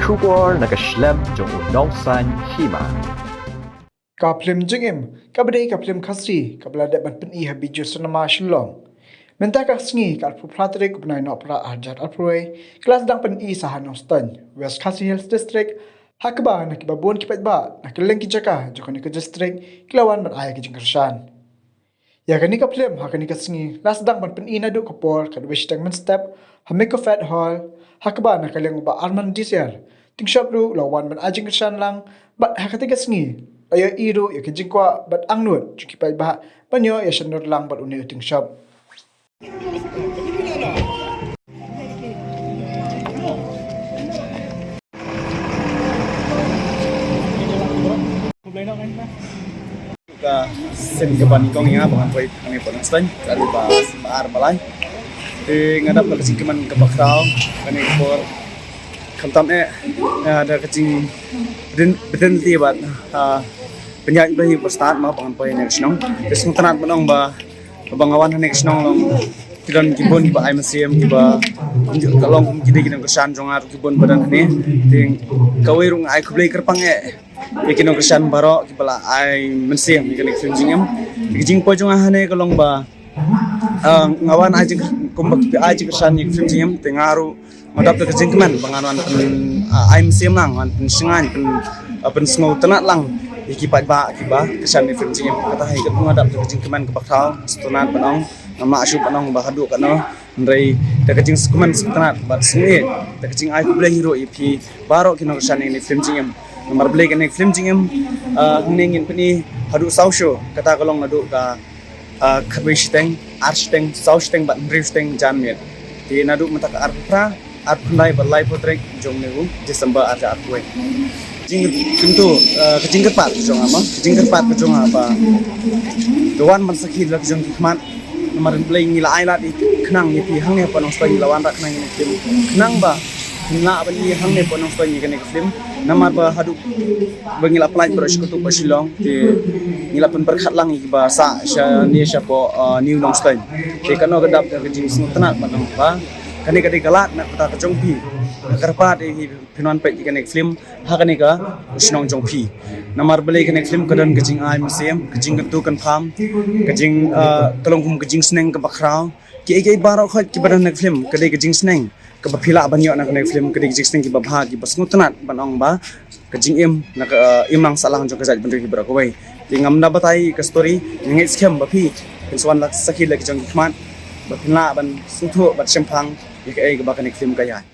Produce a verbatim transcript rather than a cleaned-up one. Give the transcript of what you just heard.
Khubor na ka shlem jong u Nongsaiñ Hima. Ka phlim Jingim kaba dei ka phlim Khasi kaba la dep ban pyni ha Bijou Cinema Shillong. Mynta ka sngi ka arphew phra tarik u bnai Nohprah arhajar arphew wei ka la sdang pyni sa ha Nongstoiñ, West Khasi Hills District, ha kaba na kiba bun ki paidbah na kylleng ki jaka jong kane ka district ki la wan ban ai ka jingkyrshan. Ïa kane ka phlim ha kane ka sngi la sdang ban pyni naduh ka por ka dwei shiteng mynstep ha Mikofed Hall, ha kaba na ka liang u Bah Arman Disiar, tyngshop ruh u la wan ban ai jingkyrshan lang, bad ha kata ka sngi la ïohi ruh ïa ka jingkwah bad angnud jong ki paidbah ban ïoh ïa shandur lang bad une u tyngshop. Ka sien kaba nyngkong ïa nga ba ngan poi hangne hapoh Nongstoiñ, ka dei ba sien ba ar ba lai. Te nga dap da ka jingkmen kaba khraw kane ka por. Khamtam eh, eh, da ka jing bdin bdin ti bad, ah, pynïaid ba hi ba stad ma ba ngan poi hangne ka shnong. Te sngewtynnat ban ong ba, ba nga wan hangne ka shnong long ki don ki bun kiba ai mynsiem kiba ka long kum ki dei ki nongkyrshan jong nga ruh ki bun ba don hangne. Te kawei ruh nga ai khublei kyrpang eh ïa ki nongkyrshan baroh kiba la ai mynsiem ïa kane ka phlim Jingim. Te ka jingpoi jong nga hangne ka long ba, ah, nga wan ai jing kumba ki ai jingkyrshan ïa ka phlim Jingim, te nga ruh nga dap da ka jingkmen ba ngan wan pyn, ah, ai mynsiem lang, wan pynshngaiñ, pyn, ah, pynsngewtynnat lang ïa ki paidbah kiba kyrshan ïa ka phlim Jingim. Kata hi ka nga dap da ka jingkmen kaba khraw, sngewtynnat ban ong, ngam lah shuh ban ong ba haduh katno. Hynrei da ka jingsngewkmen sngewtynnat bad sngewbha da ka jingai khublei hi ruh ïa phi baroh ki nongkyrshan ïa kane ka phlim Jingim. Namar balei kane ka phlim Jingim, ah, hangne ngin pyni haduh saw show, kata ka long naduh ka, ah, khatwei shiteng, ar shiteng, saw shiteng bad hynriew shiteng janmiet. Te naduh mynta ka arphew phra, arphew khyndai bad laiphew tarik jong une u December arhajar arphew wei. Jingkyntu, eh, ka jingkyrpad ka jong nga ma, ka jingkyrpad ka jong nga ba ka wan ban sakhi la ka jong ki khmat. Namar balei ngi la ai lad ïa ki khnang ïa phi hangne hapoh Nongstoiñ, ngi la wanrah khnang ïa kane ka phlim khnang ba phin lah ban ïohi hangne hapoh Nongstoiñ ïa kane ka phlim. Namar ba haduh ba ngi la pynlait baroh shi kyntu hapoh Shillong, te ngi la pynpyrkhat lang ïa kiba sah shane shapoh, eh, New Nongstoiñ. Te kano ka dap ka jingsngewtynnat ban ong ba kane ka dei ka lad na ka bynta ka jong phi. Nga kyrpad ïa phi phin wan peit ïa kane ka phlim ha kane ka shnong jong phi. Namar balei kane ka phlim ka don ka jingai mynsiem, ka jingkyntu kynpham, ka jing, ah, ka long kum ka jingsneng kaba khraw. Kiei kiei baroh khoit kiba don ha kane ka phlim ka dei ka jingsneng kaba phi lah ban ïoh na kane ka phlim, ka dei ka jingsneng kiba bha, kiba sngewtynnat ban ong ba ka jingim na ka, ah, imlang sahlang jong ka jaitbynriew hi baroh kawei. Te ngam da batai ka story, nga ngeit skhem ba phi phin sa wan la sakhi la ki jong ki khmat ba phin lah ban sngewthuh bad shemphang ïa kaei kaba kane ka phlim ka ïaid.